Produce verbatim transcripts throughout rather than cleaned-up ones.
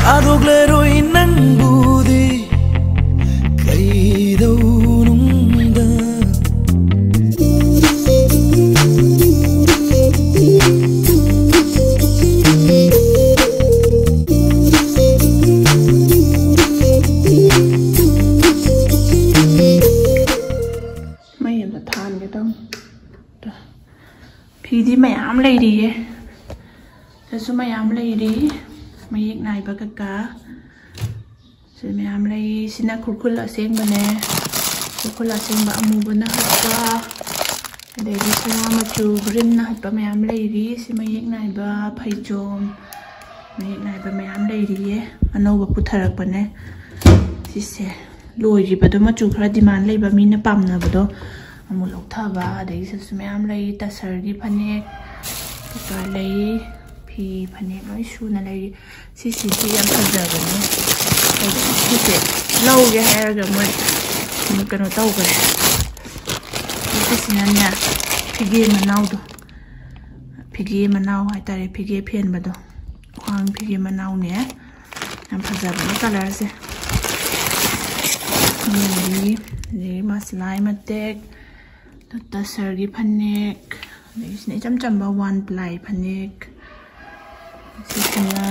ꯊꯥꯗꯣꯛꯂꯔꯣꯏ ꯅꯪꯕꯨꯗꯤ ꯀꯩꯗꯧꯅꯨꯡꯗ꯫ ꯃꯩ ꯑꯝꯇ ꯊꯥꯟꯒꯦ ꯇꯧꯅꯤ꯫ ꯐꯤꯗꯤ ꯃꯌꯥꯝ ꯂꯩꯔꯤꯌꯦ꯫ ꯁꯤꯗꯁꯨ ꯃꯌꯥꯝ ꯂꯩꯔꯤ꯫ ꯃꯌꯦꯛ ꯅꯥꯏꯕ ꯀꯀꯥ꯫ ꯁꯤ ꯃꯌꯥꯝ ꯂꯩ꯫ ꯁꯤꯅ ꯈꯨꯔꯈꯨꯜ ꯑꯁꯦꯡꯕꯅꯦ꯫ ꯈꯨꯔꯈꯨꯜ ꯑꯁꯦꯡꯕ ꯑꯃꯨꯕꯅ ꯍꯛꯄ꯫ ꯑꯗꯩꯗꯤ ꯁꯅꯥ ꯃꯆꯨ ꯒ꯭ꯔꯤꯟꯅ ꯍꯛꯄ ꯃꯌꯥꯝ ꯂꯩꯔꯤ꯫ ꯁꯤ ꯃꯌꯦꯛ ꯅꯥꯏꯕ ꯐꯩꯖꯣꯝ꯫ ꯃꯌꯦꯛ ꯅꯥꯏꯕ ꯃꯌꯥꯝ ꯂꯩꯔꯤꯌꯦ꯫ ꯑꯅꯧꯕ ꯄꯨꯊꯔꯛꯄꯅꯦ꯫ ꯁꯤꯁꯦ ꯂꯣꯏꯈꯤꯕꯗꯣ, ꯃꯆꯨ ꯈꯔ ꯗꯤꯃꯥꯟ ꯂꯩꯕ, ꯃꯤꯅ ꯄꯥꯝꯅꯕꯗꯣ ꯑꯃꯨꯛ ꯂꯧꯊꯕ꯫ ꯑꯗꯒꯤ ꯁꯤꯁꯨ ꯃꯌꯥꯝ ꯂꯩ꯫ ꯇꯁꯔꯒꯤ ꯐꯅꯦꯛ ꯀꯩꯀꯥ ꯂꯩ꯫ ꯐꯤ ꯐꯅꯦꯛ ꯂꯣꯏ ꯁꯨꯅ ꯂꯩꯔꯤ꯫ ꯁꯤꯁꯤꯁꯨ ꯌꯥꯝ ꯐꯖꯕꯅꯦ꯫ ꯑꯗꯣ ꯁꯤꯁꯦ ꯂꯧꯒꯦ ꯍꯥꯏꯔꯒ ꯃꯣꯏ ꯀꯩꯅꯣ ꯇꯧꯈ꯭ꯔꯦ꯫ ꯁꯤꯁꯤꯅꯅꯦ, ꯐꯤꯒꯦ ꯃꯅꯥꯎꯗꯣ, ꯐꯤꯒꯦ ꯃꯅꯥꯎ ꯍꯥꯏꯇꯥꯔꯦ, ꯐꯤꯒꯦ ꯐꯦꯟꯕꯗꯣ, ꯈ꯭ꯋꯥꯡ ꯐꯤꯒꯦ ꯃꯅꯥꯎꯅꯦ꯫ ꯌꯥꯝ ꯐꯖꯕꯅꯦ ꯀꯂꯔꯁꯦ꯫ ꯑꯗꯒꯤ, ꯑꯗꯒꯤ ꯃꯁꯂꯥꯏ ꯃꯇꯦꯛ, ꯇꯁꯔꯒꯤ ꯐꯅꯦꯛ, ꯑꯗꯒꯤ ꯁꯤꯅ ꯏꯆꯝ ꯆꯝꯕ ꯋꯥꯟ ꯄ꯭ꯂꯥꯏ ꯐꯅꯦꯛ꯫ ꯁꯤꯁꯤꯅ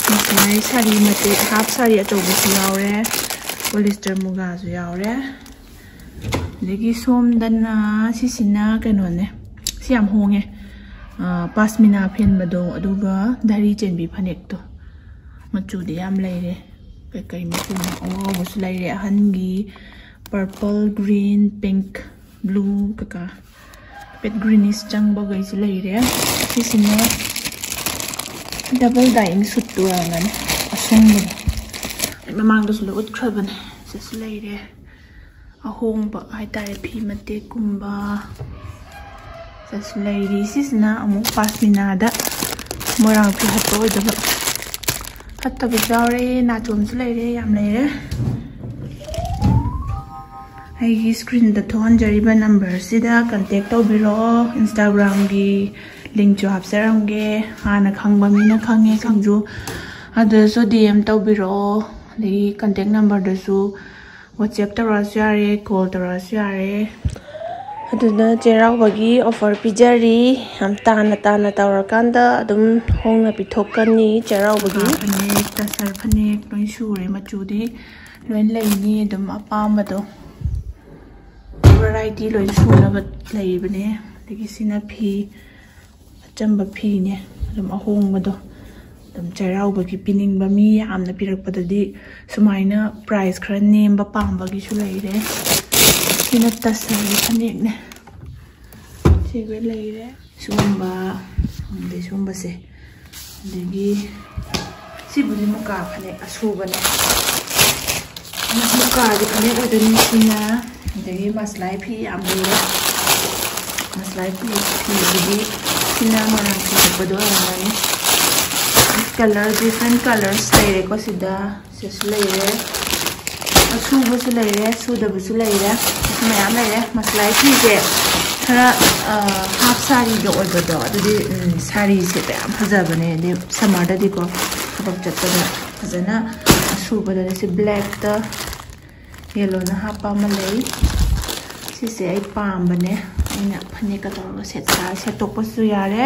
ꯃꯁꯂꯥꯏ ꯁꯥꯔꯤ ꯃꯇꯦꯛ, ꯍꯥꯐ ꯁꯥꯔꯤ ꯑꯆꯧꯕꯁꯨ ꯌꯥꯎꯔꯦ, ꯄꯣꯂꯤꯁꯇꯔ ꯃꯨꯒꯥꯁꯨ ꯌꯥꯎꯔꯦ꯫ ꯑꯗꯒꯤ ꯁꯣꯝꯗꯅ ꯁꯤꯁꯤꯅ ꯀꯩꯅꯣꯅꯦ, ꯁꯤ ꯌꯥꯝ ꯍꯣꯡꯉꯦ꯫ ꯑꯥ, ꯄꯥꯁꯃꯤꯅꯥ ꯐꯦꯟꯕꯗꯣ, ꯑꯗꯨꯒ ꯙꯔꯤ ꯆꯦꯟꯕꯤ ꯐꯅꯦꯛꯇꯣ꯫ ꯃꯆꯨꯗꯤ ꯌꯥꯝ ꯂꯩꯔꯦ꯫ ꯀꯩꯀꯩ ꯃꯆꯨꯅꯣ? ꯑꯉꯧꯕꯁꯨ ꯂꯩꯔꯦ, ꯑꯍꯟꯒꯤ purple, green, pink, blue ꯀꯩꯀꯥ꯫ ꯍꯥꯏꯐꯦꯠ greenish ꯆꯪꯕꯈꯩꯁꯨ ꯂꯩꯔꯦ꯫ ꯁꯤꯁꯤꯅ double dyeing suitꯇꯨ ꯑꯣꯏꯔꯝꯒꯅꯤ, ꯑꯁꯨꯡꯕꯗꯣ꯫ ꯑꯩ ꯃꯃꯥꯡꯗꯁꯨ ꯂꯣꯏ ꯎꯠꯈ꯭ꯔꯕꯅꯦ꯫ ꯁꯤꯁꯨ ꯂꯩꯔꯦ꯫ ꯑꯍꯣꯡꯕ ꯍꯥꯏꯇꯥꯔꯦ, ꯐꯤ ꯃꯇꯦꯛꯀꯨꯝꯕ꯫ ꯁꯤꯁꯨ ꯂꯩꯔꯤ꯫ ꯁꯤꯁꯤꯅ ꯑꯃꯨꯛ ꯄꯥꯁꯃꯤꯅꯥꯗ ꯃꯣꯏꯔꯥꯡ ꯐꯤ ꯍꯠꯄ ꯑꯣꯏꯗꯕ꯫ ꯍꯠꯇꯕꯁꯨ ꯌꯥꯎꯔꯦ, ꯅꯥꯆꯣꯝꯁꯨ ꯂꯩꯔꯦ, ꯌꯥꯝ ꯂꯩꯔꯦ꯫ ꯑꯩꯒꯤ screenꯗ ꯊꯣꯛꯍꯟꯖꯔꯤꯕ numberꯁꯤꯗ contact ꯇꯧꯕꯤꯔꯛꯑꯣ꯫ Instagramꯒꯤ linkꯁꯨ ꯍꯥꯞꯆꯔꯝꯒꯦ꯫ ꯍꯥꯟꯅ ꯈꯪꯕ ꯃꯤꯅ ꯈꯪꯉꯦ, ꯈꯪꯁꯨ ꯑꯗꯨꯗꯁꯨ DM ꯇꯧꯕꯤꯔꯛꯑꯣ꯫ ꯑꯗꯒꯤ contact numberꯗꯁꯨ WhatsApp ꯇꯧꯔꯛꯑꯁꯨ ꯌꯥꯔꯦ, call ꯇꯧꯔꯛꯑꯁꯨ ꯌꯥꯔꯦ꯫ ꯑꯗꯨꯅ ꯆꯩꯔꯥꯎꯕꯒꯤ offer ꯄꯤꯖꯔꯤ꯫ ꯌꯥꯝ ꯇꯥꯅ ꯇꯥꯅ ꯇꯧꯔꯀꯥꯟꯗ ꯑꯗꯨꯝ ꯍꯣꯡꯅ ꯄꯤꯊꯣꯛꯀꯅꯤ ꯆꯩꯔꯥꯎꯕꯒꯤ꯫ ꯐꯅꯦꯛ, ꯇꯁꯔ ꯐꯅꯦꯛ ꯂꯣꯏ ꯁꯨꯔꯦ, ꯃꯆꯨꯗꯤ ꯂꯣꯏ ꯂꯩꯅꯤ ꯑꯗꯨꯝ ꯑꯄꯥꯝꯕꯗꯣ꯫ Variety ꯂꯣꯏ ꯁꯨꯅꯕ ꯂꯩꯕꯅꯦ꯫ ꯑꯗꯒꯤ ꯁꯤꯅ ꯐꯤ, ꯑꯆꯝꯕ ꯐꯤꯅꯦ, ꯑꯗꯨꯝ ꯑꯍꯣꯡꯕꯗꯣ꯫ ꯑꯗꯨꯝ ꯆꯩꯔꯥꯎꯕꯒꯤ ꯄꯤꯅꯤꯡꯕ, ꯃꯤ ꯌꯥꯝꯅ ꯄꯤꯔꯛꯄꯗꯗꯤ ꯁꯨꯃꯥꯏꯅ price ꯈꯔ ꯅꯦꯝꯕ ꯄꯥꯝꯕꯒꯤꯁꯨ ꯂꯩꯔꯦ꯫ ꯁꯤꯅ ꯇꯁꯔꯒꯤ ꯐꯅꯦꯛꯅꯦ꯫ ꯁꯤꯒ ꯂꯩꯔꯦ꯫ ꯁꯤꯒꯨꯝꯕ, ꯑꯗꯩ ꯁꯤꯒꯨꯝꯕꯁꯦ꯫ ꯑꯗꯒꯤ ꯁꯤꯕꯨꯗꯤ ꯃꯨꯀꯥ ꯐꯅꯦꯛ ꯑꯁꯨꯕꯅꯦ꯫ ꯃꯨꯀꯥꯒꯤ ꯐꯅꯦꯛ ꯑꯣꯏꯗꯣꯏꯅꯤ ꯁꯤꯅ꯫ ꯑꯗꯒꯤ ꯃꯁꯂꯥꯏ ꯐꯤ ꯌꯥꯝ ꯂꯩꯔꯦ꯫ ꯃꯁꯂꯥꯏ ꯐꯤ, ꯐꯤꯁꯤꯗꯤ ꯁꯤꯅ ꯃꯣꯏꯔꯥꯡ ꯐꯤ ꯍꯛꯄꯗꯣ ꯑꯣꯏꯔꯝꯒꯅꯤ꯫ Colour, different colours ꯂꯩꯔꯦꯀꯣ ꯁꯤꯗ꯫ ꯁꯤꯁꯨ ꯂꯩꯔꯦ꯫ ꯑꯁꯨꯕꯁꯨ ꯂꯩꯔꯦ, ꯁꯨꯗꯕꯁꯨ ꯂꯩꯔꯦ꯫ ꯁꯤ ꯃꯌꯥꯝ ꯂꯩꯔꯦ꯫ ꯃꯁꯂꯥꯏ ꯐꯤꯁꯦ ꯈꯔ, ꯑ, half ꯁꯥꯔꯤꯒ ꯑꯣꯏꯕꯗꯣ, ꯑꯗꯨꯗꯤ, ꯎꯝ, ꯁꯥꯔꯤ ꯁꯦꯠꯄ ꯌꯥꯝ ꯐꯖꯕꯅꯦ꯫ ꯑꯗꯩ summerꯗꯗꯤꯀꯣ, ꯊꯕꯛ ꯆꯠꯄꯗ ꯐꯖꯅ ꯑꯁꯨꯕꯗꯗꯤ ꯁꯤ blackꯇ yellowꯅ ꯍꯥꯞꯄ ꯑꯃ ꯂꯩ꯫ ꯁꯤꯁꯦ ꯑꯩ ꯄꯥꯝꯕꯅꯦ꯫ ꯑꯩꯅ ꯐꯅꯦꯛꯀ ꯇꯧꯔꯒ ꯁꯦꯠ ꯁꯥ-, ꯁꯦꯠꯇꯣꯛꯄꯁꯨ ꯌꯥꯔꯦ꯫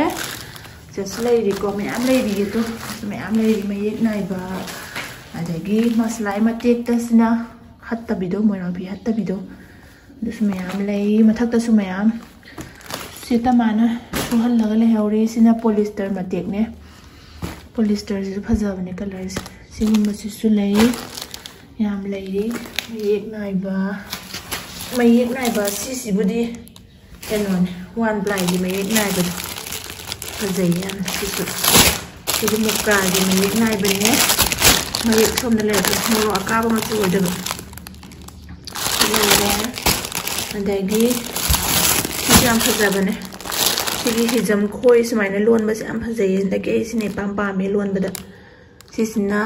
ꯁꯤꯗꯁꯨ ꯂꯩꯔꯤꯀꯣ, ꯃꯌꯥꯝ ꯂꯩꯔꯤꯌꯦ꯫ ꯑꯗꯣ ꯁꯤꯁꯨ ꯃꯌꯥꯝ ꯂꯩꯔꯤ, ꯃꯌꯦꯛ ꯅꯥꯏꯕ꯫ ꯑꯗꯒꯤ ꯃꯁꯂꯥꯏ ꯃꯇꯦꯛꯇꯁꯤꯅ ꯍꯠꯇꯕꯤꯗꯣ, ꯃꯣꯏꯔꯥꯡ ꯐꯤ ꯍꯠꯇꯕꯤꯗꯣ, ꯑꯗꯨꯁꯨ ꯃꯌꯥꯝ ꯂꯩ꯫ ꯃꯊꯛꯇꯁꯨ ꯃꯌꯥꯝ꯫ ꯁꯤ ꯇꯃꯥꯅ ꯁꯨꯍꯜꯂꯒ ꯂꯩꯍꯧꯔꯤ꯫ ꯁꯤꯅ polyester ꯃꯇꯦꯛꯅꯦ꯫ Polysterꯁꯤꯁꯨ ꯐꯖꯕꯅꯦ colourꯁꯦ꯫ ꯁꯤꯒꯨꯝꯕꯁꯤꯁꯨ ꯂꯩ, ꯌꯥꯝ ꯂꯩꯔꯤ꯫ ꯃꯌꯦꯛ ꯅꯥꯏꯕ, ꯃꯌꯦꯛ ꯅꯥꯏꯕ ꯁꯤꯁꯤꯕꯨꯗꯤ ꯀꯩꯅꯣꯅꯦ, one plyꯒꯤ ꯃꯌꯦꯛ ꯅꯥꯏꯕꯗꯣ ꯐꯖꯩ ꯌꯥꯝꯅ꯫ ꯁꯤꯁꯨ, ꯁꯤꯗꯤ ꯃꯨꯀꯥꯒꯤ ꯃꯌꯦꯛ ꯅꯥꯏꯕꯅꯦ꯫ ꯃꯌꯦꯛ ꯁꯣꯝꯗ ꯂꯩꯔꯦ, ꯃꯣꯔꯣꯛ ꯑꯀꯥꯕ ꯃꯆꯨ ꯑꯣꯏꯗꯕ꯫ ꯂꯩꯔꯦ꯫ ꯑꯗꯒꯤ ꯁꯤꯁꯨ ꯌꯥꯝ ꯐꯖꯕꯅꯦ꯫ ꯁꯤꯒꯤ ꯍꯤꯖꯝ ꯈꯣꯏ ꯁꯨꯃꯥꯏꯅ ꯂꯣꯟꯕꯁꯦ ꯌꯥꯝ ꯐꯖꯩꯌꯦ꯫ ꯍꯟꯗꯛꯀꯤ ꯑꯩ ꯁꯤꯅ ꯏꯄꯥꯝ ꯄꯥꯝꯃꯦ ꯂꯣꯟꯕꯗ꯫ ꯁꯤꯁꯤꯅ,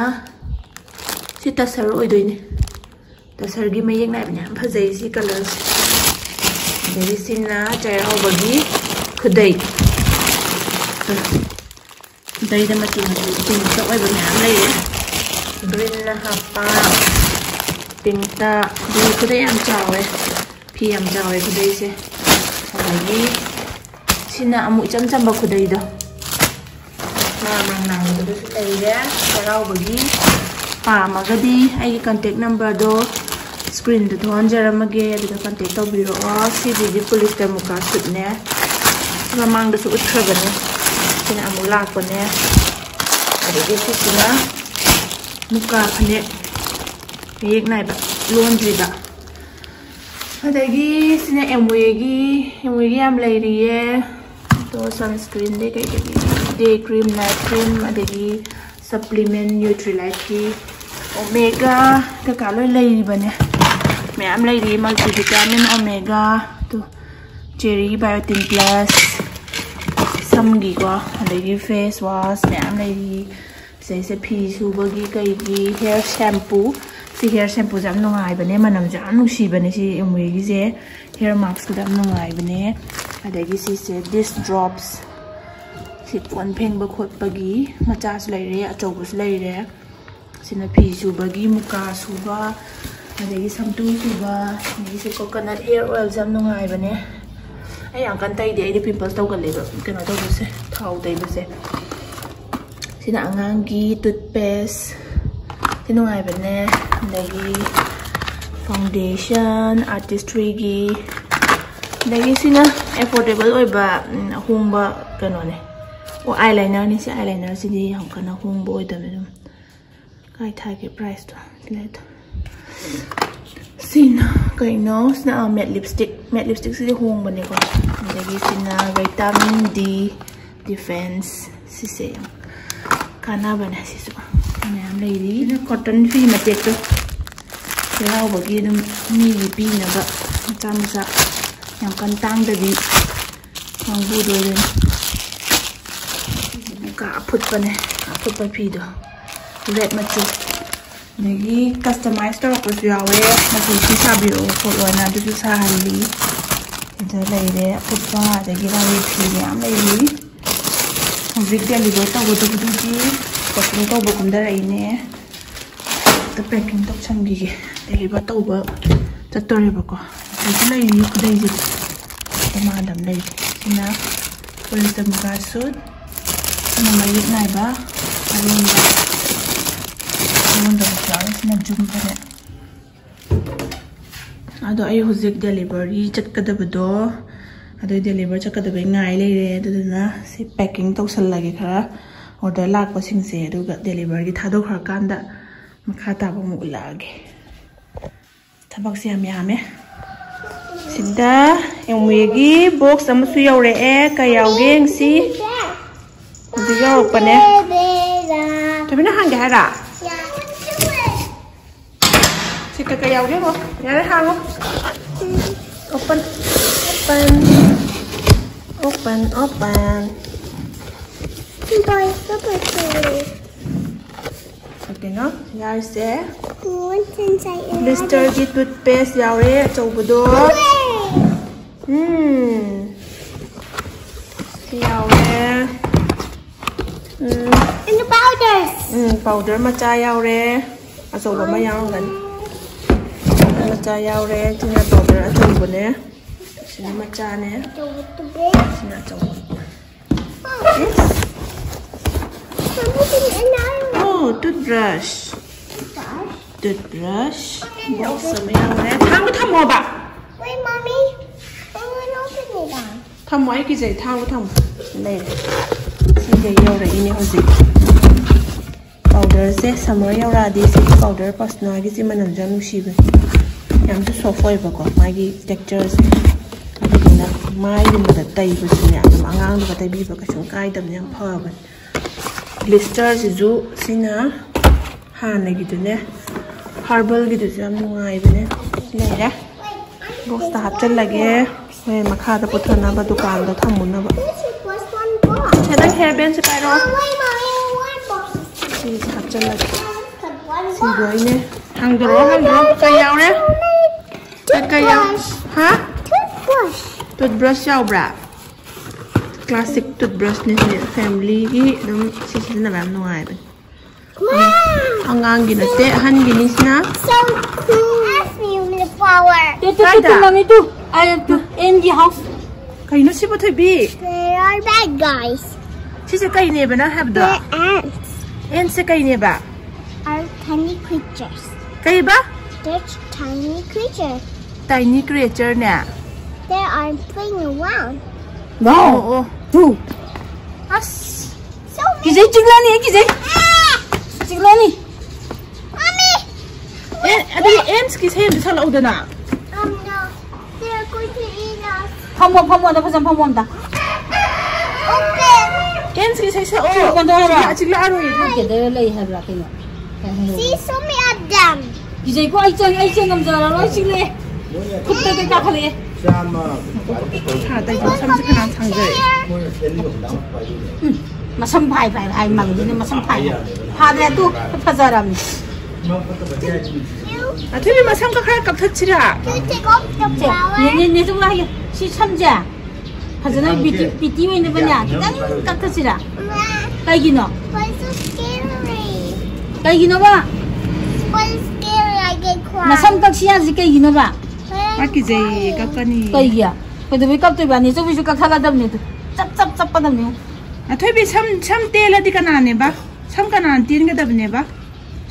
ꯁꯤ ꯇꯁꯔ ꯑꯣꯏꯗꯣꯏꯅꯦ꯫ ꯇꯁꯔꯒꯤ ꯃꯌꯦꯛ ꯅꯥꯏꯕꯅꯦ, ꯌꯥꯝ ꯐꯖꯩ ꯁꯤ colourꯁꯦ꯫ ꯑꯗꯒꯤ ꯁꯤꯅ ꯆꯩꯔꯥꯎꯕꯒꯤ ꯈꯨꯗꯩ꯫ ꯈꯨꯗꯩꯗ ꯃꯆꯨ ꯃꯆꯨ ꯄꯤꯡꯛꯇ ꯑꯣꯏꯕ ꯃꯌꯥꯝ ꯂꯩꯔꯦ꯫ ꯒ꯭ꯔꯤꯟꯅ ꯍꯥꯞꯄ, ꯄꯤꯡꯛꯇ꯫ ꯑꯗꯨ ꯈꯨꯗꯩ ꯌꯥꯝ ꯆꯥꯎꯋꯦ, ꯐꯤ ꯌꯥꯝ ꯆꯥꯎꯋꯦ ꯈꯨꯗꯩꯁꯦ꯫ ꯑꯗꯒꯤ ꯁꯤꯅ ꯑꯃꯨꯛ ꯏꯆꯝ ꯆꯝꯕ ꯈꯨꯗꯩꯗꯣ, ꯃꯔꯥꯡ ꯃꯔꯥꯡ ꯂꯥꯡꯕꯗꯨꯁꯨ ꯂꯩꯔꯦ꯫ ꯍꯔꯥꯎꯕꯒꯤ ꯄꯥꯝꯃꯒꯗꯤ ꯑꯩꯒꯤ ꯀꯟꯇꯦꯛ ꯅꯝꯕꯔꯗꯣ ꯁ꯭ꯀ꯭ꯔꯤꯟꯗ ꯊꯣꯛꯍꯟꯖꯔꯝꯃꯒꯦ, ꯑꯗꯨꯗ ꯀꯟꯇꯦꯛ ꯇꯧꯕꯤꯔꯛꯑꯣ꯫ ꯁꯤꯒꯤꯗꯤ ꯄꯣꯂꯤꯁꯇꯔ ꯃꯨꯀꯥ ꯁꯨꯠꯅꯦ, ꯃꯃꯥꯡꯗꯁꯨ ꯎꯠꯈ꯭ꯔꯕꯅꯦ꯫ ꯁꯤꯅ ꯑꯃꯨꯛ ꯂꯥꯛꯄꯅꯦ꯫ ꯑꯗꯒꯤ ꯁꯤꯁꯤꯅ ꯃꯨꯀꯥ ꯐꯅꯦꯛ ꯃꯌꯦꯛ ꯅꯥꯏꯕ, ꯂꯣꯟꯗ꯭ꯔꯤꯕ꯫ ꯑꯗꯒꯤ ꯁꯤꯅ ꯑꯦꯝꯋꯦꯒꯤ, ꯑꯦꯝꯋꯦꯒꯤ ꯌꯥꯝ ꯂꯩꯔꯤꯌꯦ꯫ ꯑꯗꯣ ꯁꯟꯁꯀ꯭ꯔꯤꯟꯗꯤ ꯀꯩꯀꯩ? ꯗꯦ ꯀ꯭ꯔꯤꯝ, ꯅꯥꯏꯠ ꯀ꯭ꯔꯤꯝ, ꯑꯗꯒꯤ ꯁꯄ꯭ꯂꯤꯃꯦꯟ ꯅ꯭ꯌꯨꯇ꯭ꯔꯤꯂꯥꯏꯠꯀꯤ ꯑꯣꯃꯦꯒꯥ ꯀꯩꯀꯥ ꯂꯣꯏ ꯂꯩꯔꯤꯕꯅꯦ꯫ ꯃꯌꯥꯝ ꯂꯩꯔꯤ, ꯃꯜꯇꯤꯚꯤꯇꯥꯃꯤꯟ ꯑꯣꯃꯦꯒꯥ, ꯑꯗꯨ ꯆꯦꯔꯤ ꯕꯥꯏꯑꯣꯇꯤꯟ ꯄ꯭ꯂꯁ, ꯁꯝꯒꯤꯀꯣ, ꯑꯗꯒꯤ ꯐꯦꯁ ꯋꯥꯁ ꯃꯌꯥꯝ ꯂꯩꯔꯤ꯫ ꯁꯤꯗꯩꯁꯦ ꯐꯤ ꯁꯨꯕꯒꯤ ꯀꯩꯒꯤ ꯍꯦꯌꯔ ꯁꯦꯝꯄꯨ꯫ ꯁꯤ ꯍꯦꯌꯔ ꯁꯦꯝꯄꯨꯁꯦ ꯌꯥꯝ ꯅꯨꯡꯉꯥꯏꯕꯅꯦ, ꯃꯅꯝꯁꯨ ꯌꯥꯝ ꯅꯨꯡꯁꯤꯕꯅꯦ꯫ ꯁꯤ ꯑꯦꯝꯋꯦꯒꯤꯁꯦ ꯍꯦꯌꯔ ꯃꯥꯛꯁꯀꯤꯗ ꯌꯥꯝ ꯅꯨꯡꯉꯥꯏꯕꯅꯦ꯫ ꯑꯗꯒꯤ ꯁꯤꯁꯦ ꯗꯤꯁ ꯗ꯭ꯔꯣꯞꯁ꯫ ꯁꯤ ꯀꯣꯟ ꯐꯦꯡꯕ ꯈꯣꯠꯄꯒꯤ ꯃꯆꯥꯁꯨ ꯂꯩꯔꯦ, ꯑꯆꯧꯕꯁꯨ ꯂꯩꯔꯦ꯫ ꯁꯤꯅ ꯐꯤ ꯁꯨꯕꯒꯤ, ꯃꯨꯀꯥ ꯁꯨꯕ, ꯑꯗꯒꯤ ꯁꯝꯇꯨ ꯁꯨꯕ, ꯑꯗꯒꯤ ꯁꯤ ꯀꯣꯀꯣꯅꯠ ꯍꯦꯌꯔ ꯑꯣꯏꯜꯁꯦ ꯌꯥꯝ ꯅꯨꯡꯉꯥꯏꯕꯅꯦ꯫ ꯑꯩ ꯌꯥꯝ ꯀꯟꯅ ꯇꯩꯗꯦ, ꯑꯩꯗꯤ ꯄꯤꯝꯄꯜꯁ ꯇꯧꯒꯜꯂꯦꯕ ꯀꯩꯅꯣ ꯇꯧꯕꯁꯦ, ꯊꯥꯎ ꯇꯩꯕꯁꯦ꯫ ꯁꯤꯅ ꯑꯉꯥꯡꯒꯤ ꯇꯨꯠꯄꯦꯁ, ꯁꯤ ꯅꯨꯡꯉꯥꯏꯕꯅꯦ꯫ ꯑꯗꯒꯤ ꯐꯥꯎꯟꯗꯦꯁꯟ, ꯑꯥꯔꯇꯤꯁꯇ꯭ꯔꯤꯒꯤ, ꯑꯗꯒꯤ ꯁꯤꯅ ꯑꯦꯐꯣꯔꯗꯦꯕꯜ ꯑꯣꯏꯕ, ꯎꯝ, ꯑꯍꯣꯡꯕ ꯀꯩꯅꯣꯅꯦ꯫ ꯑꯣ, ꯑꯥꯏ ꯂꯥꯏꯅꯔꯅꯤ꯫ ꯁꯤ ꯑꯥꯏ ꯂꯥꯏꯅꯔꯁꯤꯗꯤ ꯌꯥꯝ ꯀꯟꯅ ꯍꯣꯡꯕ ꯑꯣꯏꯗꯕꯅꯦ ꯑꯗꯨꯝ꯫ ꯀꯥꯏ ꯊꯥꯒꯦ ꯄ꯭ꯔꯥꯏꯁꯇꯣ? ꯁꯤ ꯂꯩꯗꯣ꯫ ꯁꯤꯅ ꯀꯩꯅꯣ? ꯁꯤꯅ, ꯑ, ꯃꯦꯠ ꯂꯤꯞꯁꯇꯤꯛ꯫ ꯃꯦꯠ ꯂꯤꯞꯁꯇꯤꯛꯁꯤꯗꯤ ꯍꯣꯡꯕꯅꯦꯀꯣ꯫ ꯑꯗꯒꯤ ꯁꯤꯅ ꯚꯤꯇꯥꯃꯤꯟ ꯗꯤ ꯗꯤꯐꯦꯟꯁ꯫ ꯁꯤꯁꯦ ꯌꯥꯝ ꯀꯥꯟꯅꯕꯅꯦ꯫ ꯁꯤꯁꯨ ꯃꯌꯥꯝ ꯂꯩꯔꯤ꯫ ꯁꯤꯅ ꯀꯣꯇꯟ ꯐꯤ ꯃꯇꯦꯛꯇꯣ, ꯆꯩꯔꯥꯎꯕꯒꯤ ꯑꯗꯨꯝ ꯃꯤꯒꯤ ꯄꯤꯅꯕ ꯃꯆꯥ ꯃꯆꯥ, ꯌꯥꯝ ꯀꯟꯅ ꯇꯥꯡꯗꯕꯤ ꯀꯥꯡꯕꯨꯗꯣ ꯑꯣꯏꯗꯣꯏꯅꯦ꯫ ꯃꯨꯀꯥ ꯑꯐꯨꯠꯄꯅꯦ, ꯑꯐꯨꯠꯄ ꯐꯤꯗꯣ, ꯔꯦꯗ ꯃꯆꯨ꯫ ꯑꯗꯒꯤ ꯀꯁꯇꯃꯥꯏꯁ ꯇꯧꯔꯛꯄꯁꯨ ꯌꯥꯎꯋꯦ, ꯃꯆꯨ ꯁꯤ ꯁꯥꯕꯤꯔꯛꯑꯣ ꯈꯣꯠꯂꯣꯅ, ꯑꯗꯨꯁꯨ ꯁꯥꯍꯜꯂꯤ꯫ ꯁꯤꯗ ꯂꯩꯔꯦ ꯑꯐꯨꯠꯄ, ꯑꯗꯒꯤ ꯔꯥꯅꯤ ꯐꯤ ꯃꯌꯥꯝ ꯂꯩꯔꯤ꯫ ꯍꯧꯖꯤꯛ ꯗꯦꯂꯤꯚꯔ ꯇꯧꯒꯗꯕꯗꯨꯒꯤ ꯄꯦꯀꯤꯡ ꯇꯧꯕ ꯀꯨꯝꯊꯔꯛꯏꯅꯦ꯫ ꯑꯝꯇ ꯄꯦꯀꯤꯡ ꯇꯧꯁꯟꯈꯤꯒꯦ꯫ ꯗꯦꯂꯤꯚꯔ ꯇꯧꯕ ꯆꯠꯇꯣꯔꯦꯕꯀꯣ꯫ ꯍꯧꯖꯤꯛ ꯂꯩꯔꯤ ꯈꯨꯗꯩꯁꯦ ꯃꯥꯗꯝ ꯂꯩꯔꯤ꯫ ꯁꯤꯅ ꯄꯣꯂꯤꯁꯇꯔ ꯃꯨꯒꯥ ꯁꯨꯠ꯫ ꯁꯤꯅ ꯃꯌꯦꯛ ꯅꯥꯏꯕ ꯑꯔꯣꯟꯕ꯫ ꯑꯔꯣꯟꯕꯁꯨ ꯌꯥꯎꯋꯦ꯫ ꯁꯤꯅ ꯖꯨꯝꯕꯅꯦ꯫ ꯑꯗꯣ ꯑꯩ ꯍꯧꯖꯤꯛ ꯗꯦꯂꯤꯚꯔꯤ ꯆꯠꯀꯗꯕꯗꯣ, ꯑꯗꯨ ꯗꯦꯂꯤꯚꯔ ꯆꯠꯀꯗꯕꯩ ꯉꯥꯏ ꯂꯩꯔꯦ꯫ ꯑꯗꯨꯗꯨꯅ ꯁꯤ ꯄꯦꯀꯤꯡ ꯇꯧꯁꯜꯂꯒꯦ ꯈꯔ ꯑꯣꯔꯗꯔ ꯂꯥꯛꯄꯁꯤꯡꯁꯦ, ꯑꯗꯨꯒ ꯗꯦꯂꯤꯚꯔꯒꯤ ꯊꯥꯗꯣꯛꯈ꯭ꯔꯀꯥꯟꯗ ꯃꯈꯥ ꯇꯥꯕ ꯑꯃꯨꯛ ꯎꯠꯂꯛꯑꯒꯦ꯫ ꯊꯕꯛꯁꯦ ꯌꯥꯝ ꯌꯥꯝꯃꯦ꯫ ꯁꯤꯗ ꯑꯦꯝꯋꯦꯒꯤ ꯕꯣꯛꯁ ꯑꯃꯁꯨ ꯌꯧꯔꯛꯑꯦ꯫ ꯀꯩ ꯌꯥꯎꯒꯦ ꯌꯦꯡꯁꯤ꯫ ꯍꯧꯖꯤꯛ ꯌꯧꯔꯛꯄꯅꯦ꯫ ꯊꯣꯏꯕꯤꯅ ꯍꯥꯡꯒꯦ ꯍꯥꯏꯔ? ꯁꯤ ꯀꯩꯀꯩ ꯌꯥꯎꯒꯦ ꯌꯦꯡꯉꯣ꯫ ꯌꯥꯔꯦ, ꯍꯥꯡꯉꯣ꯫ Open, open, open, open. Boy, look at me. ꯀꯩꯅꯣ ꯌꯥꯔꯤꯁꯦ? What's inside? ꯕ꯭ꯂꯤꯁꯇꯔꯒꯤ ꯇꯨꯠꯄꯦꯁ ꯌꯥꯎꯔꯦ ꯑꯆꯧꯕꯗꯣ꯫ ꯎꯝ, ꯁꯤ ꯌꯥꯎꯔꯦ꯫ ꯎꯝ, And the powders. Um, powder ꯃꯆꯥ ꯌꯥꯎꯔꯦ꯫ ꯑꯆꯧꯕ ꯑꯃ ꯌꯥꯎꯔꯝꯒꯅꯤ꯫ ꯃꯆꯥ ꯌꯥꯎꯔꯦ꯫ ꯁꯤꯅ ꯄꯥꯎꯗꯔ ꯑꯆꯧꯕꯅꯦ꯫ ꯁꯤꯅ ꯃꯆꯥꯅꯦ꯫ ꯁꯤꯅ ꯑꯆꯧꯕ꯫ ꯑꯣ, ꯇꯨꯠꯕ꯭ꯔꯁ꯫ ꯇꯨꯠꯕ꯭ꯔꯁ ꯕꯣꯛꯁ ꯑꯃ ꯌꯥꯎꯔꯦ꯫ ꯊꯥꯡꯗꯣ ꯊꯝꯃꯣꯕ꯫ Wait, mommy. I want to open it. ꯊꯝꯃꯣ, ꯑꯩ ꯀꯤꯖꯩ꯫ ꯊꯥꯡꯗꯣ ꯊꯝꯃꯣ꯫ ꯂꯩꯔꯦ꯫ ꯁꯤꯒ ꯌꯧꯔꯛꯏꯅꯦ ꯍꯧꯖꯤꯛ꯫ ꯄꯥꯎꯗꯔꯁꯦ ꯁꯝꯃꯔ ꯌꯧꯔꯛꯑꯗꯤ ꯁꯤꯒꯤ ꯄꯥꯎꯗꯔ ꯄꯥꯁꯅꯥꯒꯤꯁꯤ ꯃꯅꯝꯁꯨ ꯌꯥꯝ ꯅꯨꯡꯁꯤꯕꯅꯤ꯫ ꯌꯥꯝꯁꯨ ꯁꯣꯐ ꯑꯣꯏꯕꯀꯣ ꯃꯥꯒꯤ ꯇꯦꯛꯆꯔꯁꯦ꯫ ꯑꯗꯨꯗꯨꯅ ꯃꯥꯏꯒꯨꯝꯕꯗ ꯇꯩꯕꯁꯨꯅꯦ ꯑꯗꯨꯝ ꯑꯉꯥꯡꯗꯒ ꯇꯩꯕꯤꯕ ꯀꯩꯁꯨꯝ ꯀꯥꯏꯗꯕꯅꯦ, ꯌꯥꯝ ꯐꯕꯅꯦ꯫ ꯕ꯭ꯂꯤꯁꯇꯔꯁꯤꯁꯨ ꯁꯤꯅ ꯍꯥꯟꯅꯒꯤꯗꯨꯅꯦ, ꯍꯥꯔꯕꯜꯒꯤꯗꯨꯁꯨ ꯌꯥꯝ ꯅꯨꯡꯉꯥꯏꯕꯅꯦ꯫ ꯂꯩꯔꯦ꯫ ꯕꯣꯛꯁꯇ ꯍꯥꯞꯆꯤꯜꯂꯒꯦ꯫ ꯍꯣꯔꯦꯟ ꯃꯈꯥꯗ ꯄꯨꯊꯅꯕ ꯗꯨꯀꯥꯟꯗ ꯊꯝꯃꯨꯅꯕ꯫ ꯁꯦ, ꯅꯪ ꯍꯦꯌꯔ ꯕꯦꯟꯁꯦ ꯄꯥꯏꯔꯣ꯫ ꯁꯤꯁꯦ ꯍꯥꯞꯆꯤꯜꯂꯒꯦ꯫ ꯁꯤꯗꯣꯏꯅꯦ꯫ ꯍꯥꯡꯗꯣꯔꯛꯑꯣ, ꯍꯥꯡꯗꯣꯔꯛꯑꯣ꯫ ꯀꯩ ꯌꯥꯎꯔꯦ? ꯀꯩ, ꯀꯩ ꯌꯥꯎ-, ꯍꯥ? Toothbrush. ꯇꯨꯠꯕ꯭ꯔꯁ ꯌꯥꯎꯕ꯭ꯔꯥ? Classic toothbrushꯅꯦ ꯁꯤꯗꯤ꯫ Familyꯒꯤ ꯑꯗꯨꯝ ꯁꯤ ꯁꯤꯖꯤꯟꯅꯕ ꯌꯥꯝ ꯅꯨꯡꯉꯥꯏꯕꯅꯦ꯫ Wow! ꯑꯉꯥꯡꯒꯤ ꯅꯠꯇꯦ, ꯑꯍꯟꯒꯤꯅꯤ ꯁꯤꯅ꯫ So cool. Ask me with the flower. Two, two, two, ꯀꯥꯏꯗ? ꯇꯨ, ꯃꯃꯤ, ꯇꯨ꯫ ꯑ, ꯇꯨ, ꯑꯦꯟꯒꯤ house. ꯀꯩꯅꯣ ꯁꯤꯕꯨ, ꯊꯣꯏꯕꯤ? They are bad guys. ꯁꯤꯁꯦ ꯀꯩꯅꯦꯕ ꯅꯪ ꯍꯥꯏꯕꯗꯣ? They're ants. Antꯁꯦ ꯀꯩꯅꯦꯕ? Are tiny creatures. ꯀꯩꯕ? They're tiny creatures. Tiny creatureꯅꯦ? They are playing around. Wow. ꯑꯣ, ꯑꯣ꯫ ꯇꯨ꯫ ꯑꯁ꯫ So ꯀꯤꯖꯩ, ꯆꯤꯛꯂꯛꯑꯅꯤ, ꯑꯩ ꯀꯤꯖꯩ꯫ ꯆꯤꯛꯂꯛꯑꯅꯤ꯫ Mommy. ꯑꯦ, ꯑꯗꯨꯗꯤ antꯀꯤ ꯏꯁꯩ ꯑꯝꯇ ꯁꯛꯂꯛꯎꯗꯅ꯫ Um, no. They're going to eat us. ꯐꯝꯃꯣ, ꯐꯝꯃꯣ, ꯑꯗ ꯐꯖꯅ ꯐꯝꯃꯣ ꯑꯝꯇ꯫ Okay. Antꯀꯤ ꯏꯁꯩ ꯁꯛꯑꯣ꯫ ꯆꯤꯛꯂꯛꯀꯗꯧꯔꯕ? ꯆꯤꯛꯂꯛ-, ꯆꯤꯛꯂꯛꯑꯔꯣꯏ꯫ ꯀꯦꯗꯔ ꯂꯩ ꯍꯥꯏꯕ꯭ꯔꯥ ꯀꯩꯅꯣ? See, so many of them. ꯀꯤꯖꯩꯀꯣ, ꯑꯩ ꯆꯪ-, ꯑꯩ ꯆꯪ ꯉꯝꯖꯔꯔꯣꯏ, ꯆꯤꯛꯂꯛꯑꯦ꯫ ꯈꯨꯠꯇ ꯀꯩ ꯀꯥꯈꯠꯂꯛꯑꯦ꯫ ꯁꯥ ꯇꯩꯕ ꯃꯁꯝꯁꯦ ꯐꯅꯌꯥꯝ ꯁꯥꯡꯖꯩ꯫ ꯎꯝ, ꯃꯁꯝ ꯐꯥꯏ ꯐꯥꯏ ꯍꯥꯏ ꯃꯪꯗꯨꯅ ꯃꯁꯝ ꯐꯥꯏ ꯍꯥꯏ꯫ ꯐꯥꯗ꯭ꯔꯦ ꯇꯨ, ꯐꯖꯔꯝꯅꯤ꯫ ꯑꯊꯣꯏꯕꯤ ꯃꯁꯝꯒ ꯈꯔ ꯀꯛꯊꯠꯁꯤꯔꯥ? You take off the say, flower. ꯅꯦ, ꯅꯦ, ꯅꯦ, ꯁꯨꯝ ꯂꯥꯛꯑꯣ꯫ ꯁꯤ ꯁꯝꯁꯦ ꯐꯖꯅ ꯕꯤꯇꯤ, ꯕꯤꯇꯤ ꯑꯣꯏꯅꯕꯅꯦ ꯈꯤꯇꯪ ꯀꯛꯊꯠꯁꯤꯔꯥ? Why? ꯀꯩꯒꯤꯅꯣ? Why so scary? ꯀꯩꯒꯤꯅꯣꯕ? Why scary? I get cry. ꯃꯁꯝ ꯀꯛꯁꯤ ꯌꯥꯗ꯭ꯔꯤ ꯀꯩꯒꯤꯅꯣꯕ? ꯃꯥ ꯀꯤꯖꯩꯌꯦ, ꯀꯞꯀꯅꯤ꯫ ꯀꯩꯒꯤ? ꯀꯩꯗꯧꯕꯩ ꯀꯞꯇꯣꯏꯕ? ꯅꯦꯆꯧꯕꯤꯁꯨ ꯀꯛꯊꯠꯂꯗꯕꯅꯦ ꯑꯗꯨ꯫ ꯆꯞ, ꯆꯞ, ꯆꯞꯀꯗꯕꯅꯦ꯫ ꯑꯊꯣꯏꯕꯤ, ꯁꯝ, ꯁꯝ ꯇꯦꯜꯂꯗꯤ ꯀꯅꯥꯅꯦꯕ? ꯁꯝ ꯀꯅꯥꯅ ꯇꯦꯟꯒꯗꯕꯅꯦꯕ?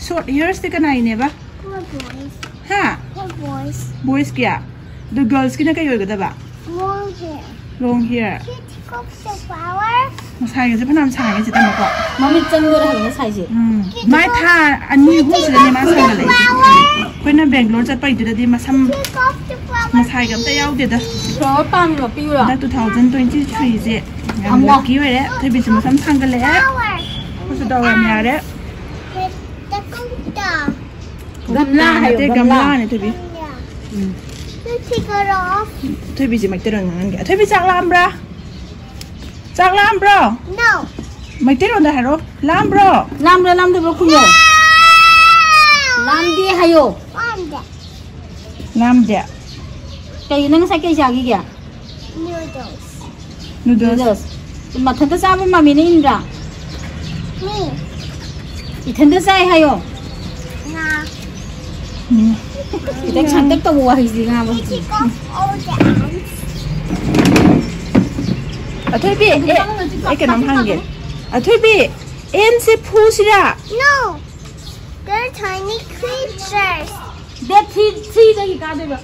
Short hairsꯇꯤ ꯀꯅꯥꯏꯅꯦꯕ? Poor boys. ꯍꯥ? Poor boys. Boysꯀꯤ? ꯑꯗꯨ girlsꯀꯤꯅ ꯀꯩ ꯑꯣꯏꯒꯗꯕ? Long hair. Long hair. Can you take off the flower? ꯃꯁꯥꯏꯒꯁꯦ ꯐꯅꯌꯥꯝ ꯁꯥꯡꯉꯦ ꯁꯤ ꯇꯝꯃꯀꯣ꯫ ꯃꯃꯤꯠ ꯆꯪꯗꯣꯔꯦ ꯍꯥꯏꯕ ꯉꯁꯥꯏꯁꯦ꯫ ꯎꯝ꯫ ꯃꯥꯏ ꯊꯥ ꯑꯅꯤ ꯑꯍꯨꯝꯁꯤꯗꯅꯦ ꯃꯥ ꯁꯥꯡꯒꯠꯂꯛꯏꯁꯦ꯫ ꯑꯩꯈꯣꯏꯅ ꯕꯦꯡꯒ꯭ꯂꯣꯔ ꯆꯠꯄꯩꯗꯨꯗꯗꯤ ꯃꯁꯝ ꯃꯁꯥꯏꯒ ꯑꯝꯇ ꯌꯥꯎꯗꯦꯗ꯫ Flower ꯄꯥꯝꯃꯤꯕ ꯄꯤꯌꯨꯔꯣ? ꯍꯟꯗꯛ two thousand twenty threeꯁꯦ ꯌꯥꯝ ꯊꯝꯃꯣ꯫ Lucky ꯑꯣꯏꯔꯦ꯫ ꯊꯣꯏꯕꯤꯁꯨ ꯃꯁꯝ ꯁꯥꯡꯒꯠꯂꯛꯑꯦ꯫ ꯑꯩꯈꯣꯏꯁꯨ ꯗꯥꯎ ꯌꯥꯝ ꯌꯥꯔꯦ꯫ ꯒꯝꯂꯥ ꯍꯥꯏꯌꯣ, ꯅꯠꯇꯦ, ꯒꯝꯂꯥ꯫ ꯒꯝꯂꯥꯅꯦ ꯊꯣꯏꯕꯤ꯫ ꯎꯝ꯫ ꯊꯣꯏꯕꯤꯁꯦ ꯃꯩꯇꯩꯂꯣꯟ ꯉꯥꯡꯍꯟꯒꯦ꯫ ꯊꯣꯏꯕꯤ, ꯆꯥꯛ ꯂꯥꯝꯕ꯭ꯔꯥ? ꯆꯥꯛ ꯂꯥꯝꯕ꯭ꯔꯣ? No. ꯃꯩꯇꯩꯂꯣꯟꯗ ꯍꯥꯏꯔꯣ꯫ ꯂꯥꯝꯕ꯭ꯔꯣ? ꯂꯥꯝꯕ꯭ꯔꯥ ꯂꯥꯝꯗꯕ꯭ꯔꯥ ꯈꯨꯝꯃꯣ꯫ ꯂꯥꯝꯗꯦ ꯍꯥꯏꯌꯣ꯫ ꯂꯥꯝꯗꯦ꯫ ꯂꯥꯝꯗꯦ꯫ ꯀꯩ, ꯅꯪ ꯉꯁꯥꯏ ꯀꯩ ꯆꯥꯈꯤꯒꯦ? Noodles. Noodles. ꯃꯊꯟꯇ ꯆꯥꯕ ꯃꯃꯤꯅ ꯏꯟꯗ꯭ꯔꯥ? ꯏꯊꯟꯇ ꯆꯥꯏ ꯍꯥꯏꯌꯣ꯫ ꯈꯤꯇꯪ ꯁꯥꯡꯇꯛ ꯇꯧꯕ ꯋꯥꯍꯩꯁꯤ ꯉꯥꯡꯕ ꯍꯩꯇꯦ꯫ ꯑꯊꯣꯏꯕꯤ, ꯑꯦ, ꯑꯩ ꯀꯩꯅꯣꯝ ꯍꯪꯒꯦ꯫ ꯑꯊꯣꯏꯕꯤ, ꯑꯦꯟꯁꯦ ꯐꯨꯁꯤꯔꯥ? No, they're tiny creatures. That three, ꯊ꯭ꯔꯤꯗꯒꯤ ꯀꯥꯗꯣꯏꯕ꯫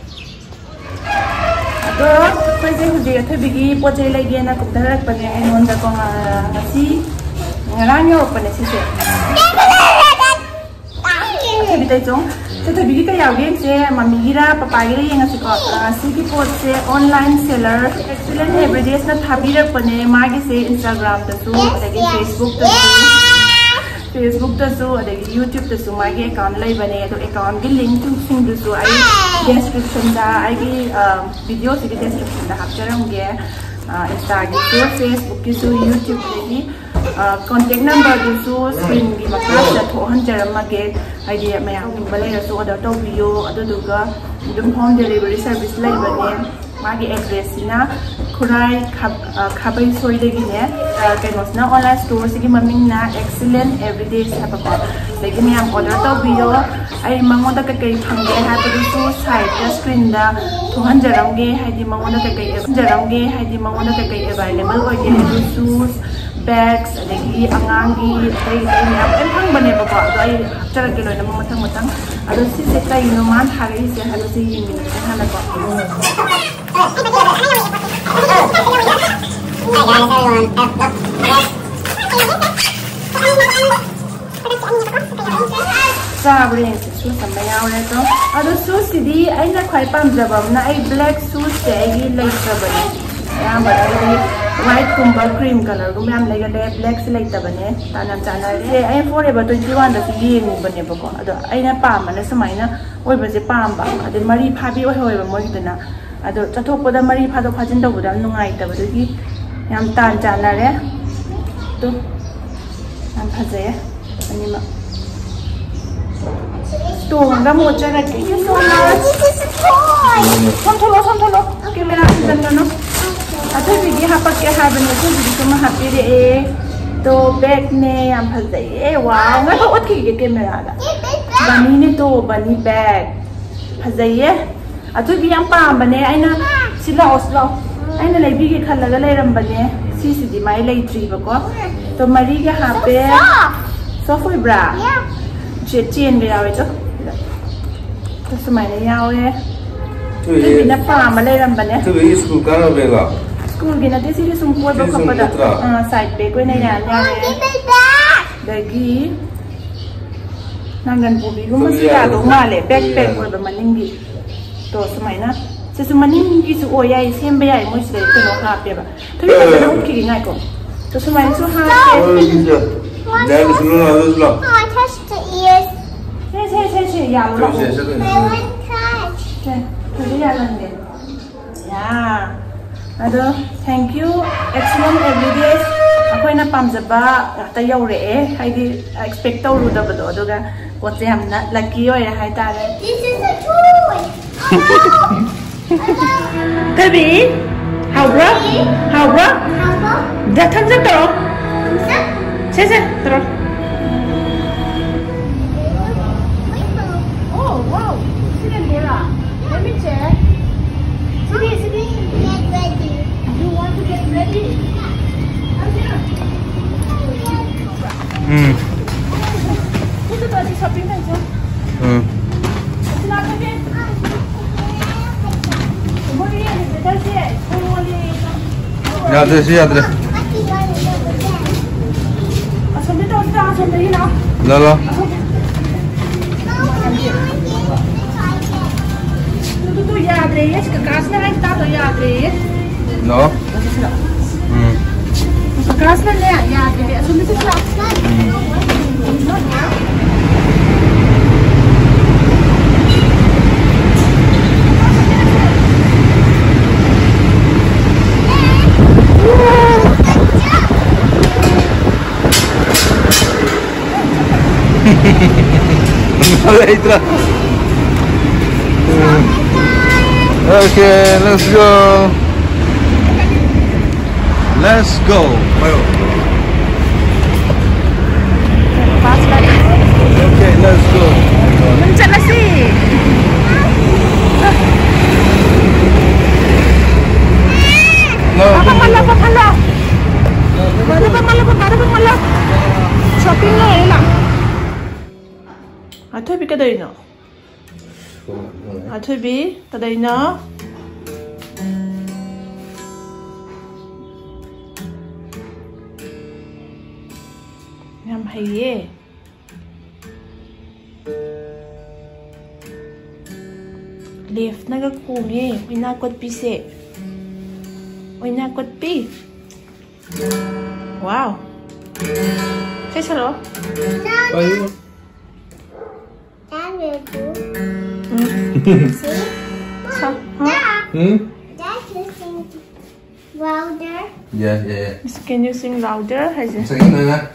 ꯑꯗꯣ ꯑꯩꯈꯣꯏꯁꯦ ꯍꯧꯖꯤꯛ ꯑꯊꯣꯏꯕꯤꯒꯤ ꯄꯣꯠ ꯆꯩ ꯂꯩꯒꯦꯅ ꯀꯨꯝꯊꯔꯛꯄꯅꯦ ꯑꯩꯉꯣꯟꯗꯀꯣ꯫ ꯉ-, ꯉꯁꯤ, ꯉꯔꯥꯡ ꯌꯧꯔꯛꯄꯅꯦ ꯁꯤꯁꯦ꯫ ꯑꯊꯣꯏꯕꯤ ꯇꯩꯆꯣꯡ, ꯁꯤ ꯑꯊꯣꯏꯕꯤꯒꯤ ꯀꯩ ꯌꯥꯎꯒꯦ ꯌꯦꯡꯁꯦ꯫ ꯃꯃꯤꯒꯤꯔ ꯄꯄꯥꯒꯤꯔ ꯌꯦꯡꯉꯁꯤꯀꯣ꯫ ꯑ, ꯁꯤꯒꯤ ꯄꯣꯠꯁꯦ online seller Excellent Everydaysꯅ ꯊꯥꯕꯤꯔꯛꯄꯅꯦ꯫ ꯃꯥꯒꯤꯁꯦ Instagramꯗꯁꯨ, ꯑꯗꯒꯤ Facebookꯇꯁꯨ, Facebookꯇꯁꯨ, ꯑꯗꯒꯤ YouTubeꯇꯁꯨ ꯃꯥꯒꯤ account ꯂꯩꯕꯅꯦ꯫ ꯑꯗꯣ accountꯀꯤ linkꯁꯤꯡꯗꯨꯁꯨ ꯑꯩ descriptionꯗ, ꯑꯩꯒꯤ, ꯑ, videoꯁꯤꯒꯤ descriptionꯗ ꯍꯥꯞꯆꯔꯝꯒꯦ꯫ ꯑ, Instaꯒꯤꯁꯨ, Facebookꯀꯤꯁꯨ, YouTubeꯇꯒꯤ, ꯑ, contact numberꯗꯨꯁꯨ screenꯒꯤ ꯃꯈꯥꯁꯤꯗ ꯊꯣꯛꯍꯟꯖꯔꯝꯃꯒꯦ꯫ ꯍꯥꯏꯗꯤ ꯃꯌꯥꯝ ꯌꯦꯡꯅꯤꯡꯕ ꯂꯩꯔꯁꯨ order ꯇꯧꯕꯤꯌꯣ꯫ ꯑꯗꯨꯗꯨꯒ ꯑꯗꯨꯝ home delivery service ꯂꯩꯕꯅꯦ꯫ ꯃꯥꯒꯤ addressꯁꯤꯅ ꯈꯨꯔꯥꯏ ꯈꯥ-, ꯑ, ꯈꯥꯕꯩ ꯁꯣꯏꯗꯒꯤꯅꯦ꯫ ꯑ, ꯀꯩꯅꯣꯁꯤꯅ, online storeꯁꯤꯒꯤ ꯃꯃꯤꯡꯅ Excellent Everydays ꯍꯥꯏꯕꯀꯣ꯫ ꯑꯗꯒꯤ ꯃꯌꯥꯝ order ꯇꯧꯕꯤꯌꯣ꯫ ꯑꯩ ꯃꯉꯣꯟꯗ ꯀꯩꯀꯩ ꯐꯪꯒꯦ ꯍꯥꯏꯕꯗꯨꯁꯨ sideꯇ screenꯗ ꯊꯣꯛꯍꯟꯖꯔꯝꯒꯦ꯫ ꯍꯥꯏꯗꯤ ꯃꯉꯣꯟꯗ ꯀꯩꯀꯩ ꯊꯣꯛꯍꯟꯖꯔꯝꯒꯦ꯫ ꯍꯥꯏꯗꯤ ꯃꯉꯣꯟꯗ ꯀꯩꯀꯩ available ꯑꯣꯏꯒꯦ ꯍꯥꯏꯕꯗꯨꯁꯨ, bags, ꯑꯗꯒꯤ ꯑꯉꯥꯡꯒꯤ ꯑꯇꯩ ꯑꯇꯩ ꯃꯌꯥꯝ ꯂꯣꯏ ꯐꯪꯕꯅꯦꯕꯀꯣ꯫ ꯑꯗꯣ ꯑꯩ ꯍꯥꯞꯆꯔꯛꯀꯦ ꯂꯣꯏꯅꯃꯛ ꯃꯊꯪ ꯃꯊꯪ꯫ ꯑꯗꯣ ꯁꯤꯁꯦ ꯀꯩꯅꯣ ꯃꯥꯅ ꯊꯥꯔꯛꯏꯁꯦ ꯍꯥꯏꯕꯁꯦ ꯌꯦꯡꯃꯤꯟꯅꯁꯦ ꯍꯥꯟꯅꯀꯣ꯫ ꯆꯥꯕ꯭ꯔꯥ ꯌꯦꯡꯁꯦ, shoes ꯑꯃ ꯌꯥꯎꯔꯦ ꯑꯗꯣ꯫ ꯑꯗꯣ shoesꯁꯤꯗꯤ ꯑꯩꯅ ꯈ꯭ꯋꯥꯏ ꯄꯥꯝꯖꯕ ꯑꯃꯅ, ꯑꯩ black shoesꯁꯦ ꯑꯩꯒꯤ ꯂꯩꯇ꯭ꯔꯕꯅꯦ꯫ ꯑꯌꯥꯝꯕꯅ ꯑꯩꯗꯤ whiteꯀꯨꯝꯕ cream colourꯒꯨꯝꯕ ꯌꯥꯝ ꯂꯩꯒꯜꯂꯦ, blackꯁꯦ ꯂꯩꯇꯕꯅꯦ꯫ ꯇꯥꯟ ꯌꯥꯝ ꯆꯥꯟꯅꯔꯦ꯫ ꯑꯩ Forever twenty oneꯗꯁꯨ ꯌꯦꯡꯉꯨꯕꯅꯦꯕꯀꯣ, ꯑꯗꯣ ꯑꯩꯅ ꯄꯥꯝꯕꯅ ꯁꯨꯃꯥꯏꯅ ꯑꯣꯏꯕꯁꯦ ꯄꯥꯝꯕ꯫ ꯑꯗꯩ ꯃꯔꯤ ꯐꯥꯕꯤ ꯑꯣꯏꯍꯧꯋꯦꯕ ꯃꯣꯏꯒꯤꯗꯨꯅ꯫ ꯑꯗꯣ ꯆꯠꯊꯣꯛꯄꯗ ꯃꯔꯤ ꯐꯥꯗꯣꯛ ꯐꯥꯖꯤꯟ ꯇꯧꯕꯗꯣ ꯌꯥꯝ ꯅꯨꯡꯉꯥꯏꯇꯕꯗꯨꯒꯤ ꯌꯥꯝ ꯇꯥꯟ ꯆꯥꯟꯅꯔꯦ꯫ ꯑꯗꯣ ꯌꯥꯝ ꯐꯖꯩꯌꯦ ꯑꯅꯤꯃꯛ꯫ ꯇꯣꯡꯉꯒ ꯑꯃꯨꯛ ꯎꯠꯆꯔꯛꯀꯦ꯫ Thank you so much. ꯁꯣꯝ ꯊꯣꯛꯂꯛꯑꯣ, ꯁꯣꯝ ꯊꯣꯛꯂꯛꯑꯣ꯫ Camera ꯊꯤꯟꯖꯟꯒꯅꯨ꯫ ꯑꯊꯣꯏꯕꯤꯒꯤ ꯍꯥꯄꯛꯀꯦ ꯍꯥꯏꯕꯅꯦ, ꯑꯊꯣꯏꯕꯤꯒꯤꯁꯨ ꯑꯃ ꯍꯥꯞꯄꯤꯔꯛꯑꯦ꯫ ꯇꯣ, ꯕꯦꯒꯅꯦ, ꯌꯥꯝ ꯐꯖꯩꯌꯦ꯫ ꯋꯥꯎ, ꯉꯥꯏꯈꯣ, ꯎꯠꯈꯤꯒꯦ ꯀꯦꯃꯦꯔꯥꯗ꯫ ꯕꯅꯤꯅꯦ ꯇꯣ, ꯕꯅꯤ ꯕꯦꯒ꯫ ꯐꯖꯩꯌꯦ꯫ ꯑꯊꯣꯏꯕꯤ ꯌꯥꯝ ꯄꯥꯝꯕꯅꯦ꯫ ꯑꯩꯅ, "ꯁꯤ ꯂꯥꯛꯑꯣ, ꯁꯤ ꯂꯥꯛꯑꯣ꯫ ꯑꯩꯅ ꯂꯩꯕꯤꯒꯦ ꯈꯜꯂꯒ ꯂꯩꯔꯝꯕꯅꯦ꯫ ꯁꯤꯁꯤꯗꯤ ꯃꯥꯏ ꯂꯩꯇ꯭ꯔꯤꯕꯀꯣ꯫" ꯇꯣ, ꯃꯔꯤꯒ ꯍꯥꯞꯄꯦ꯫ Soft ꯑꯣꯏꯕ꯭ꯔꯥ? ꯆꯦ-, ꯆꯦꯟꯒ ꯌꯥꯎꯋꯦ, ꯆꯣ꯫ ꯁꯨꯃꯥꯏꯅ ꯌꯥꯎꯋꯦ꯫ ꯑꯊꯣꯏꯕꯤꯅ ꯄꯥꯝꯕ ꯂꯩꯔꯝꯕꯅꯦ꯫ ꯑꯊꯣꯏꯕꯤ ꯁ꯭ꯀꯨꯜ ꯀꯥꯅꯕ ꯕꯦꯒꯂꯣ? ꯁ꯭ꯀꯨꯜꯒꯤ ꯅꯠꯇꯦ, ꯁꯤꯗꯤ ꯁꯨꯝ ꯀꯣꯏꯕ ꯁꯤꯗꯤ ꯁꯨꯝ ꯈꯣꯠꯄꯗ꯫ ꯅꯠꯇ꯭ꯔꯣ? ꯑꯥ, side bag ꯑꯣꯏꯅ ꯌꯥꯅꯤ ꯌꯥꯔꯦ꯫ ꯑꯗꯒꯤ ꯅꯪꯒꯟ ꯄꯣꯕꯤꯒꯨꯝꯕꯁꯨ ꯑꯗꯨ ꯌꯥꯗꯧ ꯌꯥꯔꯣꯏ꯫ ꯃꯥꯜꯂꯦ, backpack ꯑꯗꯨ ꯌꯥꯔꯣꯏ꯫ ꯑꯣꯏꯕ ꯃꯅꯤꯡꯒꯤ꯫ ꯇꯣ, ꯁꯨꯃꯥꯏꯅ꯫ ꯁꯤꯁꯨ ꯃꯅꯤꯡꯒꯤꯁꯨ ꯑꯣꯏ ꯌꯥꯏ, ꯁꯦꯝꯕ ꯌꯥꯏ, ꯃꯣꯏ ꯁꯤꯗꯩ ꯀꯩꯅꯣ ꯍꯥꯞꯄꯦꯕ꯫ ꯊꯣꯏꯕꯤ, ꯐꯖꯅ ꯎꯠꯈꯤꯒꯦ, ꯉꯥꯏꯈꯣ꯫ ꯇꯣ, ꯁꯨꯃꯥꯏꯅꯁꯨ ꯍꯥꯞꯄꯦ꯫ ꯍꯣꯏ, ꯁꯤꯁꯦ꯫ ꯌꯥꯔꯦ, ꯁꯤꯜꯂꯨ ꯂꯥꯎ, ꯁꯤꯜꯂꯨ ꯂꯥꯎ꯫ ꯁꯦ, ꯁꯦ, ꯁꯦ, ꯁꯦ, ꯌꯥꯔꯣ, ꯂꯥꯛꯑꯣ꯫ ꯁꯦ, ꯁꯦ, ꯁꯦ, ꯁꯦ꯫ ꯁꯦ, ꯊꯣꯏꯕꯤ, ꯌꯥꯜꯍꯟꯒꯦ꯫ ꯌꯥ꯫ ꯑꯗꯣ, thank you, excellent everyday꯫ ꯑꯩꯈꯣꯏꯅ ꯄꯥꯝꯖꯕ ꯉꯥꯛꯇ ꯌꯧꯔꯛꯑꯦ, ꯍꯥꯏꯗꯤ expect ꯇꯧꯔꯨꯗꯕꯗꯣ, ꯑꯗꯨꯒ ꯄꯣꯠꯁꯦ ꯌꯥꯝꯅ lucky ꯑꯣꯏꯔꯦ ꯍꯥꯏꯇꯥꯔꯦ꯫ This is a toy. ꯊꯣꯏꯕꯤ, ꯍꯥꯎꯕ꯭ꯔꯣ? ꯍꯥꯎꯕ꯭ꯔꯣ? ꯍꯥꯎꯕ꯭ꯔꯣ? ꯗ thumbs up ꯇꯧꯔꯣ꯫ Thumbs up꯫ ꯁꯦ, ꯁꯦ, ꯇꯧꯔꯣ꯫ Oh, wow. Sini, Dora. Let me check. Sini, sini. Get ready. You want to get ready? Come here. Um. Dito tayo sa shopping tayo. Um. Sila ka din. ꯌꯥꯗ꯭ꯔꯦ, ꯁꯤ ꯌꯥꯗ꯭ꯔꯦ꯫ ꯑꯁꯣꯝꯗ ꯇꯧꯁꯤ, ꯑꯁꯣꯝꯗꯒꯤ ꯂꯥꯛꯑꯣ꯫ ꯂꯥꯛꯑꯣ, ꯂꯥꯛꯑꯣ꯫ ꯑꯗꯨꯗꯣ ꯌꯥꯗ꯭ꯔꯦꯌꯦ, ꯁꯤ ꯀꯀꯥꯁꯤꯅ ꯍꯥꯏ ꯇꯥꯗꯣ ꯌꯥꯗ꯭ꯔꯦꯌꯦ꯫ ꯂꯥꯛꯑꯣ꯫ ꯎꯝ꯫ ꯀꯀꯥꯁꯤꯅꯅꯦ ꯌꯥꯗ꯭ꯔꯦ, ꯑꯁꯣꯝꯗ ꯆꯠꯁꯤ ꯂꯥꯛꯑꯣ꯫ ꯎꯝ꯫ ꯂꯩꯇ꯭ꯔꯥ? Okay, let's go. Let's go. Okay, let's go. ꯆꯠꯂꯁꯤ꯫ No, ꯄꯥꯄꯥ ꯃꯥꯜꯂꯣ, ꯄꯥꯄꯥ ꯃꯥꯜꯂꯣ꯫ ꯄꯥꯄꯥ ꯃꯥꯜꯂꯣ, ꯄꯥꯄꯥ ꯃꯥꯜꯂꯣ꯫ Shopping ꯂꯣꯏꯔꯦ ꯂꯥꯛ꯫ ꯑꯊꯣꯏꯕꯤ ꯀꯩꯗꯧꯔꯤꯅꯣ? ꯑꯊꯣꯏꯕꯤ ꯀꯩꯗꯧꯔꯤꯅꯣ? ꯌꯥꯝ ꯍꯩꯌꯦ꯫ Leftꯅꯒ ꯈꯣꯡꯉꯦ ꯑꯣꯏꯅꯥ ꯀꯣꯠꯄꯤꯁꯦ꯫ ꯑꯣꯏꯅꯥ ꯀꯣꯠꯄꯤ꯫ Wow꯫ ꯏꯁꯩ ꯁꯛꯂꯛꯑꯣ꯫ Are you? That will do. Um. See? ꯁꯛ-, ꯍꯥ? Hmm? That you sing louder. Yeah, yeah, yeah. Can you sing louder? ꯍꯥꯏꯁꯦ꯫ Sing it, Nana.